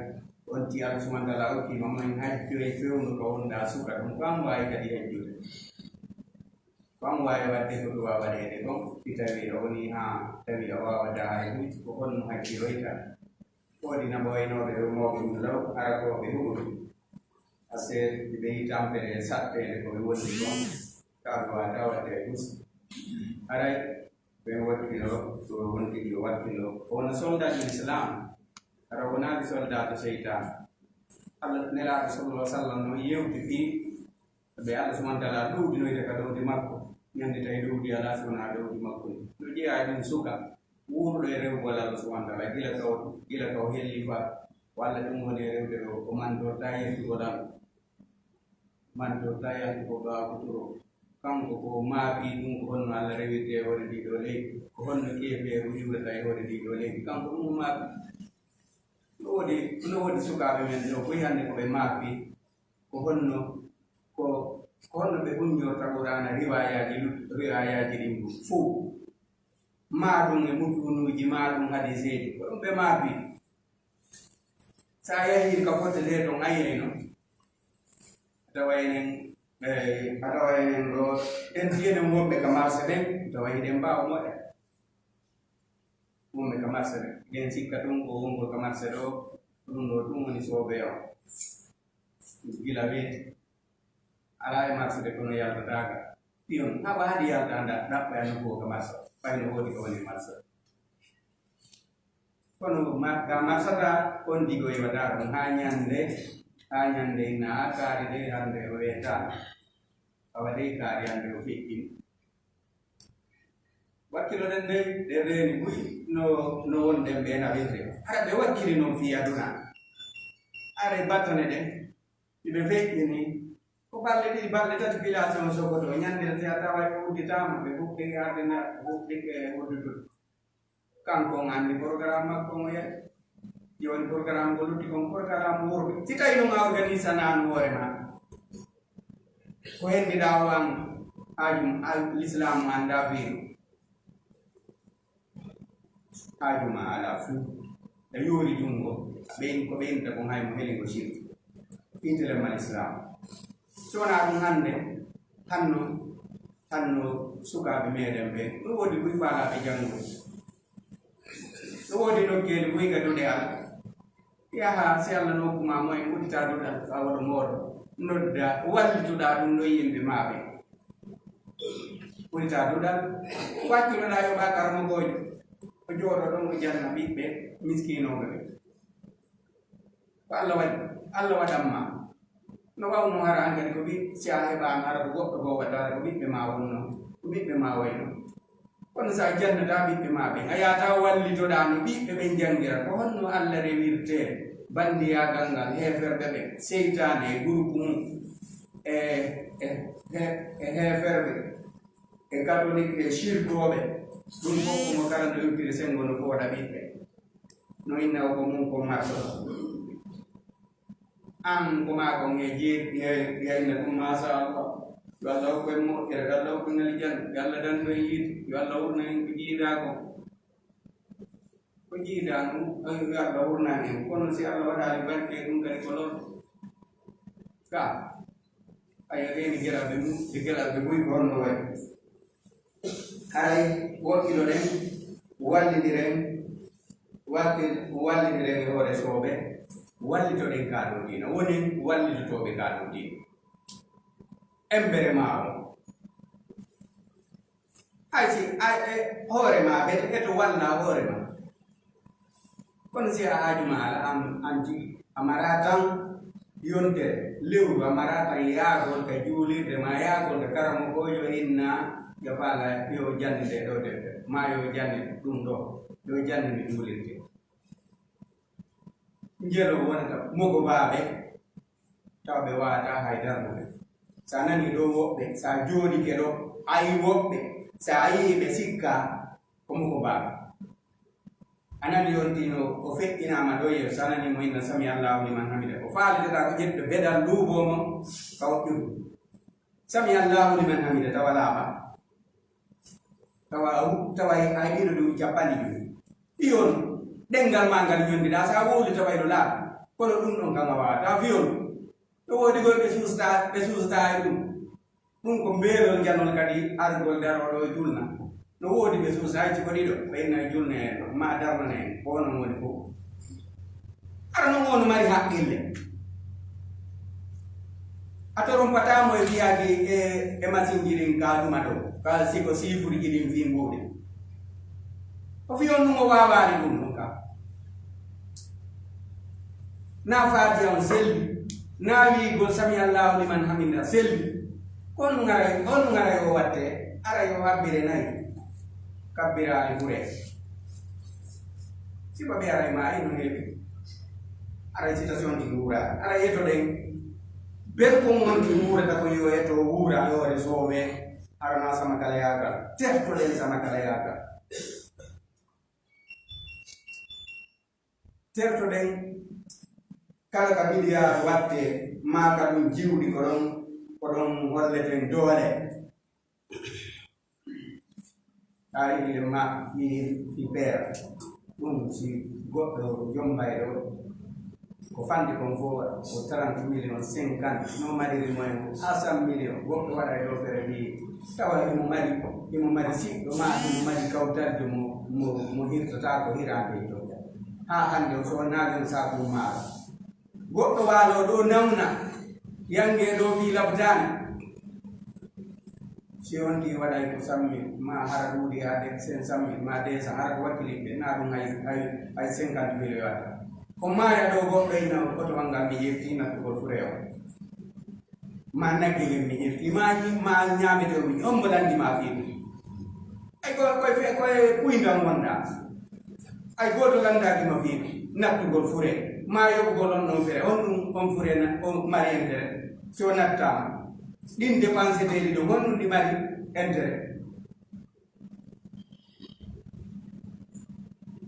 On ti Allah subhanahu wa ta'ala okki ma mo en hajjoye fewndo ka wonɗaa suka, ɗum ko an waawi kadi hajjude. Ko an waawi waɗde ko ɗuwa waɗeede kon, si tawii a wonii haa tawii a waawataa hajjude, ko honno hajjiroyta? Woodi naɓoynooɓe e mawɓe mum law, hara ko ɓe huɓude. Ase ɓe yi tampere e saɗteede ko ɓe wondi kon, ka ɗuwa tawate e gus. Haray ɓen wakkilo, ɗo wontigi yo wakkilo. O wona soldaajo Lislaam, hara wonaa soldaajo seytaan. Allah, Nelaaɗo sallallahu alaihi wasallam no yewti fii ɓe Allah subhanahu wa ta'ala ɗowdinoyta ka ɗowdi makko. Ñande tawi ɗowdi alaa so wonaa ɗowdi makko. No jeyaa e ɗum suka wuurɗo e rewugol Allah subhanahu wa ta'ala, gila ka o, gila ka o helli fa, walla ɗum woni e rewde ɗo, o mantortaa yettugol Allah. Mantortaa yaltugol ɓaawo ko turo. Kanko ko maapi ɗum, ko honno Allah rewirde e hoore ndi ɗo leydi, ko honno keefeeru iwrata e hoore ndi ɗo leydi, kanko ɗum o maapi. No woodi, no woodi sukaaɓe men ɗo, koy hannde ko ɓe maapi, ko honno, ko, ko honno ɓe hunnjorta Qur'aana riwaayaaji lut-, riwaayaaji ɗin ɗum fow. Maa ɗum e mutuunuuji, maa ɗum hadiseeji, ko ɗum ɓe maapi. So a yahii ka fotte ɗee ton, a yiyay non. A tawa enen, eh, a tawa enen ɗo, en ti enen wonɓe ka marché ɗen, tawa hiɗen mbaawa moɗe. Wonɓe ka marché ɗen, ɗen sikka ɗum ko wongol ka marché ɗo, ko ɗum ɗo ɗum woni soobee on. Gila weeti. Alaa e marsude kono yaltataaka. Piyon, haɓa haɗi yalta nda, ɗaɓɓa e nokku o ka marsa. Ɓay no woodi ko woni marsa. Kono ma-, ka marsata, on digo iwata ɗum haa ñande, haa ñande ina haa kaari de hande o weeta. Awa dey kaari hande o feƴƴini. Wakkiloɗen dey, ɗe reeni buy no, no wonde ɓe nawirde. Hara ɓe wakkili noon fii aduna. Are batone ɗen. Iɓe feƴƴini. Ko balɗe ɗiɗi, balɗe tati population Sokoto, ñande tati a tawa ɓe udditaama, ɓe fuɗɗi arde na, ɓe fuɗɗi, eh, uddutude. Kanko on anndi programme makko on o yahi. Jooni programme ko lutti kon, programme worɓe. Si tawi ɗum a organisanaano hoore ma, ko henndiɗaa o an, haaju, al-, l'islam anndaa fiiru. Haaju ma alaa fuu. A yoori junngo, ɓeyn-, ko ɓeynta kon hay mo heli ngo sirki. Intele mal Islam. So wonaa ɗum hannde, hanno, hanno sukaaɓe meeɗen ɓe, ɗo woodi buy faalaaɓe janngo. Ɗo woodi nokkeeli buy ka duɗe Alla. Yaha, si Alla nokku ma moy, udditaa duɗal, a waɗo mooɗo. Nodda, wallitoɗaa ɗum ɗo yimɓe maa ɓe. Udditaa duɗal, waccunoɗaa yoɓaa karamokoojo. O jooɗo ɗon, o janna ɓiɓɓe miskiinooɓe ɓe. Ko Alla waɗi, Alla waɗan ma. No wawno hara an kadi ko ɓi-, si a heɓaama hara ko goɗɗo goo waɗa, hara ko ɓiɓɓe ma wonno, ko ɓiɓɓe ma wayno. Kono si a jannataa ɓiɓɓe ma ɓen, a yahataa wallitoɗaa no ɓiɓɓe ɓen janngira, ko honno Alla rewirtee banndiyaagal ngal heeferɓe ɓen, seytaane e groupe mum, e, e, e, e heeferɓe, e katolik, e sirkooɓe, ɗum fof ko mo kala no iwtiri senngo no fooɗa ɓiɓɓe. No inna o ko mum ko marso. An ko maa kon e jeeɗi, e, e inna ɗum, masha Allah. Yo Allah hokku en moƴƴere, yo Allah hokku en aljanna, yo Allah dandu en yiite, yo Allah wurna en ko jiidaa kon. Ko jiidaa ɗum, yo Allah wurnan en. Kono si Allah waɗaali barke e ɗum kadi ko lor. Ka, ayo, reeni geɗalɓe mum, e geɗalɓe buy ko honno wayi. Haray woɗɗinoɗen, wallindiren, walli-, wallindiren e hoore sooɓe, wallitoɗen kaa ɗoo diina. Wonen wallitotooɓe kaa ɗoo diina. Embere maa o. Hay si, ay, e hoore maa, ɓe, ɓe to walla hoore maa. Kono si a haaju ma ala an, an tigi, a maraa tan yontere lewru, a maraa tan yaagol ka juulirde, maa yaagol ka karamokoojo inna, yo faala, yo jannde ɗoo defte, maa yo jannde ɗum ɗoo, yo jannde juulirde. Njelo wonata mogobaaɓe, tawa ɓe waawataa hay darnude. So a nanii ɗoo woɓɓe, so a jooɗike ɗoo, a yii woɓɓe, so a yii ɓe sikkaa, ko mogobaaɓe. A nanii on tino o feƴƴinaama ɗoo yeeso, so a nanii mo inna sami Allahu liman hamida. Ko faaletataa ko ƴettude bedal luuboo mo ka woɗɗude. Sami Allahu liman hamida tawa laaɓa. Tawa a wu-, tawa a yiɗino ɗum capanɗe jowi. Fiyon, ɗenngal maa ngal yondidaa, so a wowli tawa ino laaɓi. Kono ɗum ɗon kam a waawataa fiyon. No woodi koy ɓe suustaa, ɓe suustaa e ɗum. Ɗum ko mbeelol janol kadi argol daroo ɗo e julna. No woodi ɓe suusaa, hay si ko ɗiɗo, ɓe inna julna en, ma darnana en, ko onon woni fof. Hara non on mari haqqille. A torompataa mo e fiyaaki e, e masinji ɗin ka ɗuma ɗo, ka si ko siifuriji ɗin fii mbuuɗi. O fii on ɗum o waawaani ɗum ɗon ka. Na Faatiha on selli, na wiigol sami Allahu liman hamida selli. Ko on ngaray, on ngaray o watte, aray o habbire nayi. Kabbiraali hure. Si ko ɓe aray ma ino heewi. Aray citation ɗi wuura. Aray yeto ɗen. Bel ko wonti wuurata ko yo yeto wuura yoore soowe. Arana sama kala yaaga. Terto ɗen sama kala yaaga. Tertoɗen kala ka miliyaar wattee, maa ka ɗum jiwɗi ko ɗon, ko ɗon holleten doole. Haa iɗen ma ɗi, ɗi peera. Ɗum si goɗɗo jombayɗo, ko fande kon fof ko trente millions, cinquante, no mariri moyen ko cent millions, goɗɗo waɗa e ɗo fere mbiyi, tawa himo mari, himo mari siɗɗo ma himo mari kawtalde mo, mo, mo hirtata ko hiraande e dow. Haa hannde o sonnaa ɗum saabu maaro. Goɗɗo waalo ɗo nawna, yange ɗo fii labtaani. Si on ɗi waɗay ko sammi, ma hara ɗuuɗi haa de cinq cent mille, ma deux cents, hara ko wakkiliɓe, na ɗum hay, hay, hay cinquante mille waɗa. Ko maaya ɗo goɗɗo ina oto wanga mi yefti nattugol fure o. Ma nagge ngen mi ƴefti, ma ñi-, ma ñaamete o mi, on mo lanndi ma fii ɗum. Ay ko, koye fe-, koye kuyndam wonda. Ay gooto lanndaaki ma fii ɗum. Nattugol fure, ma yoɓugol on ɗon fere, on ɗum, on fure na, on mari intérêt. Si o nattaama, ɗin dépense teeli ɗum, on ɗum ɗi mari intérêt.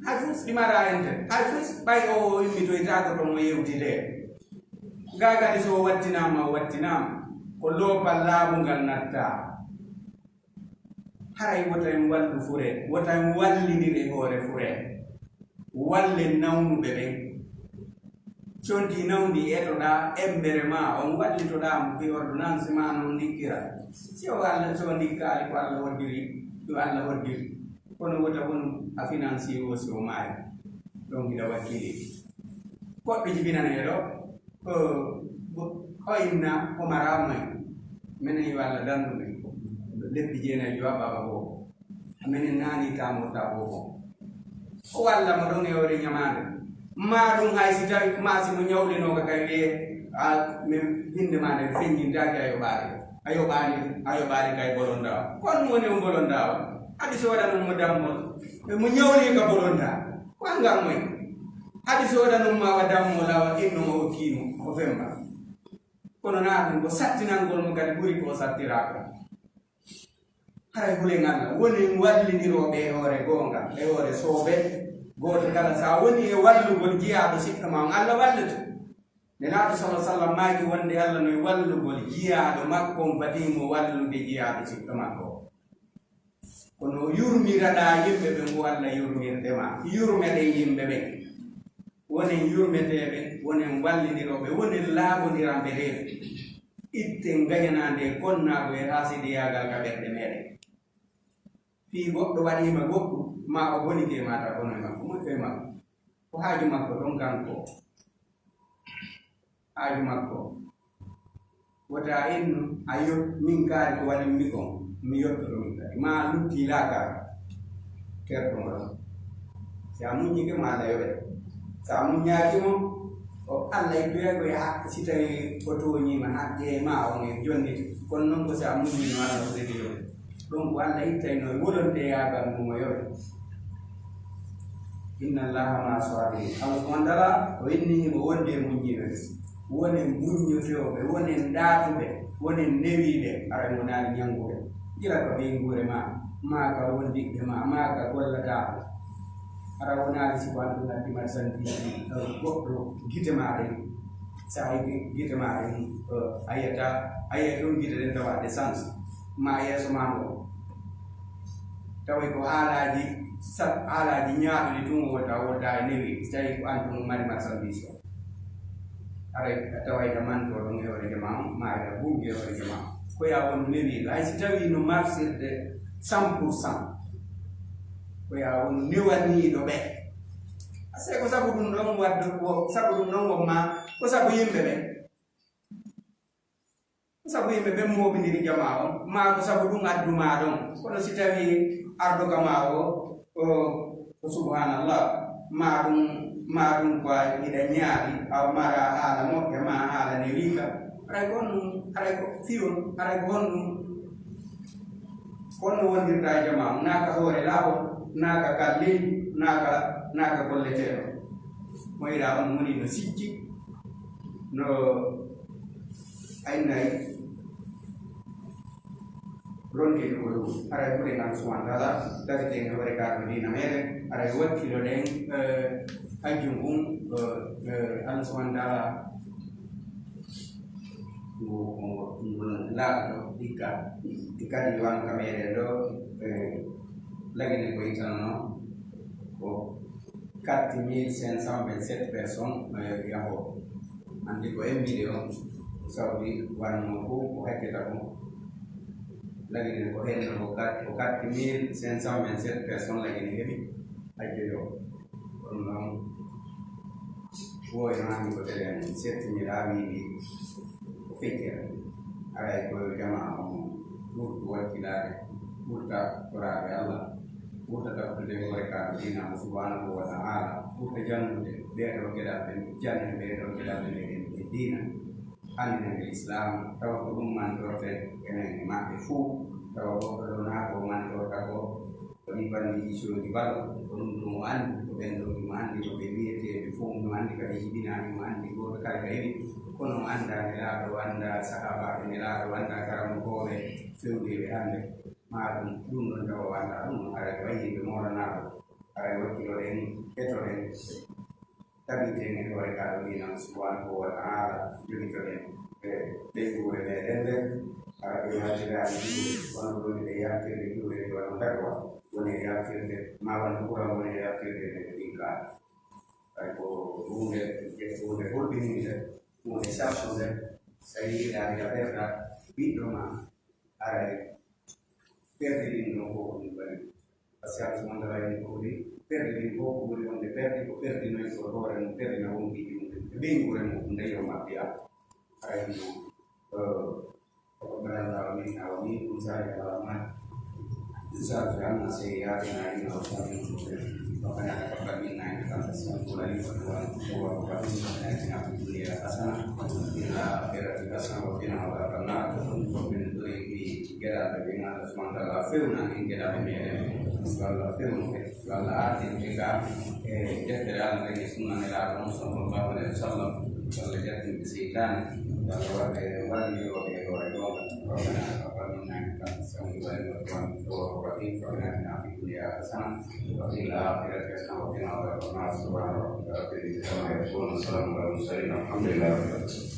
Hay fus ɗi mara ente. Hay fus ɓay o immitoytaako to mo yewtidee. Gaa kadi so o wattinaama, o wattinaama. Ko loopal laaɓungal nattaa. Haray wota en wallu furee, wota en wallindir e hoore furee. Wallen nawnuɓe ɓen. Conti nawndi etoɗaa embere maa, on wallitoɗaa mo ki ordonnance maa no ndikkira. Si o Alla, so ndikkaali ko Alla hoddiri, ɗum Alla hoddiri. Kono wota wonu a financier o si o maayi. Ɗon hiɗa wakkili. Goɗɗo jibinanee ɗo, ko, ko, o inna ko maraa moy. Menen yo Alla dandu men. Lebbi jeenayi jowa baba ko. Menen naani tamorta ko ko. O walla mo ɗon e hoore ñamaande. Maa ɗum hay si tawi, maa si mo ñawlinooka kay wiye, a, min hinde maa nden feññintaake a yoɓaali. A yoɓaali, a yoɓaali kay bolondaa. Ko on woni on bolondaa o. Hadi sooda ɗum mo dammol. Mo ñawli ka bolondaa. Ko an ngam moy. Hadi sooda ɗum ma wa dammol awa inno mo okkiimo. O femba. Kono naa ɗum ko sattinangol mo kadi ɓuri ko o sattiraa ko. Haray hulen Alla, wonen wallindirooɓe e hoore goonga, e hoore soobe. Gooto kala, so a woni e wallugol jiyaaɗo siɗɗo ma on, Alla wallete. Nelaaɗo sala sallam maaki wonde Alla no e wallugol jiyaaɗo makko on, fadii mo wallude jiyaaɗo siɗɗo makko. Kono yurmiraɗaa yimɓe ɓen, ko Alla yurmirde ma. Yurmeɗen yimɓe ɓen. Wonen yurmeteeɓe, wonen wallindirooɓe, wonen laaɓondiranɓe reedu. Itten ngañanaande e konnaagu e haasidiyaagal ka ɓerɗe meeɗen. Fii goɗɗo waɗii ma goɗɗum, maa o bonike ma, ta kono e makko, moƴƴo e makko. Ko haaju makko ɗon kanko. Haaju makko. Wota innu, a yot-, min kaari ko waɗi mi kon, mi yottoto min kadi. Ma lutti laaka, kerto mo ɗon. Si a muññike mo Alla yoɓe. Si a muññaaki mo, o Alla ittoya ko e haqqe, si tawi o tooñiima haqqe ma on e jonnita. Kono non ko si a muññino Alla ko redi yoɓe. Ɗum ko Alla ittayno e wolonteyaagal mum o yoɓe. Inna Allaha ma'a sabirin. Allah subhanahu wa ta'ala o inni himo wonde e muññiiɓe ɓe. Wonen muññotooɓe, wonen ndaatuɓe, wonen newiiɓe, aray wonaali ñannguɓe. Gila ka ɓeynguure ma, maa ka wondiɓɓe ma, maa ka gollataako. Aray wonaali si ko an ɗum addi marchandise goɗɗo gite ma ɗen. Sa yi gite ma ɗen, eh, a yiyata, a yiyata ɗum gite ɗen tawa de sens. Ma yeeso ma ngo. Tawi ko haalaaji sa-, haalaaji ñaaɗuɗi tun o wota, wota e newi, si tawi ko an tun mari marchandise o. Aray, a taway ka manto ɗon e hoore jama on, ma e ka bunge e hoore jama on. Ko ya won newiiɗo. Hay si tawi no marsirde cent pour cent. Ko ya won newaniiɗo ɓe. Ase ko sabu ɗum ɗon wadde, ko sabu ɗum ɗon won ma, ko sabu yimɓe ɓe. Sabu yimɓe ɓen mooɓindiri jamaa on, maa ko sabu ɗum addu maa ɗon. Kono si tawii arɗo ka maa o, o, o subhanallah, maa ɗum, maa ɗum ko a hiɗa ñaari, a mara haala moƴƴa, maa haala ne wiika, haray ko honɗum, haray ko fiyon, haray ko honɗum, ko honno wondirta e jamaa on, naa ka hoore laawol, naa ka kalleeji, naa ka, naa ka golleteeɗo. Mo yiɗa on woni no sijji, no Ay nay, ronke ko ɗum. Aray ɓuri Allah subhanahu wa ta'ala, darten e hoore ka ko diina meɗen. Aray wakkilo ɗen, eh, hajju ngun, eh, eh, Allah subhanahu wa ta'ala, ngu, ngu, ngu laaɗo, ikka, ikka di wan ka meɗen ɗo, eh, lagine ko itanno, ko quatre mille cinq cent vingt-sept personnes, eh, yaho. Anndi ko emmiɗe on, ko sawri wanno ko, ko hakkita ko. Lagine ko hen ko quatre, ko quatre mille cinq cent vingt-sept personnes lagine heɓi hajjoyo. Ɗum noon, woyno anndi ko telen settiniraa wiiɗi ko feccere. Aray ko yo jamaa on ɓurtu wakkilaade, ɓurta toraaɓe Allah, ɓurta tabtude hoore ka diina mo subhanahu wa ta'ala, ɓurta janngude, ɓeeɗo geɗalɓe janne, ɓeeɗo geɗalɓe meɗen e diina, anndina ɓe Islam, tawa ko ɗum mantorte enen e maɓɓe fuu, tawa goɗɗo ɗo naa ko mantorta ko, ko ɗi banndi isooji balo, ko ɗum ɗum o anndi, ko ɓen ɗo ɗum anndi, ko ɓe wiyeteeɓe fof mo anndi, kadi jibinaani mo anndi, gooto kala ka heɓi, kono o anndaa nelaaɗo, o anndaa sahaabaaɓe nelaaɗo, o anndaa karamokooɓe fewdeeɓe hannde. Maa ɗum, ɗum ɗon tawa walla ɗum, haray ko wayi yimɓe moolanaaɗo, haray wakkiloɗen, etoɗen, tabiten e hoore ka ɗo diina subhanahu wa ta'ala, jogitoɗen e ɓeyduure meɗen nde, hara ɓe yaltiraani ɗum, kono ɗum ɓe yaltirde ɗum e Darwa woni e yaltirde, ma won kura woni e yaltirde e ɗin ka. Hay ko huunde, huunde hulɓininde, huunde sarsunde, so a yiiɗaani a ɓerɗa ɓiɗɗo ma, aray perdi ɗin ɗon ko ɗum bari. Parce que Allahu subhanahu wa ta'ala en ko ɓuri perdi ɗin ko ko ɓuri wonde perdi ko perdinoy ko hoore mum, perdina wonkiiji mum e ɓeynguure mum nde yo maɓɓe a. Aray ɗum, eh, ko ɓeral laawol min awa min ɗum sare alama. Sare anna sey yaade na ina o samin ko ɓe. Rabbana taqabbal minna innaka antas samiul alim wa tub alaina. Wa rabbana atina fid dunya hasana wa fil akhirati hasana wa qina adhaban nar. Ko min ɗori mi geɗalɓe ɓe ngannduɗaa subhanahu wa ta'ala fewna en geɗalɓe meɗen. Yo Allah fewnu ɓe. Yo Allah artin ɓe ka e deftere Allah nden e sunna Nelaaɗo on sallallahu alayhi wa sallam. Yo Allah ƴettin ɓe seytaane. Yo Allah waɗ ɓe wallirooɓe e hoore goonga. Rabbana taqabbal minna innaka antas samiul alim wa tub alaina innaka antat tawwabur rahim. Rabbana atina fid dunya hasana wa fil akhirati hasana wa qina adhaban nar. Subhana rabbika rabbil izzati amma yasifun. Wa salamun alal mursalin. Walhamdulillahi rabbil alamin.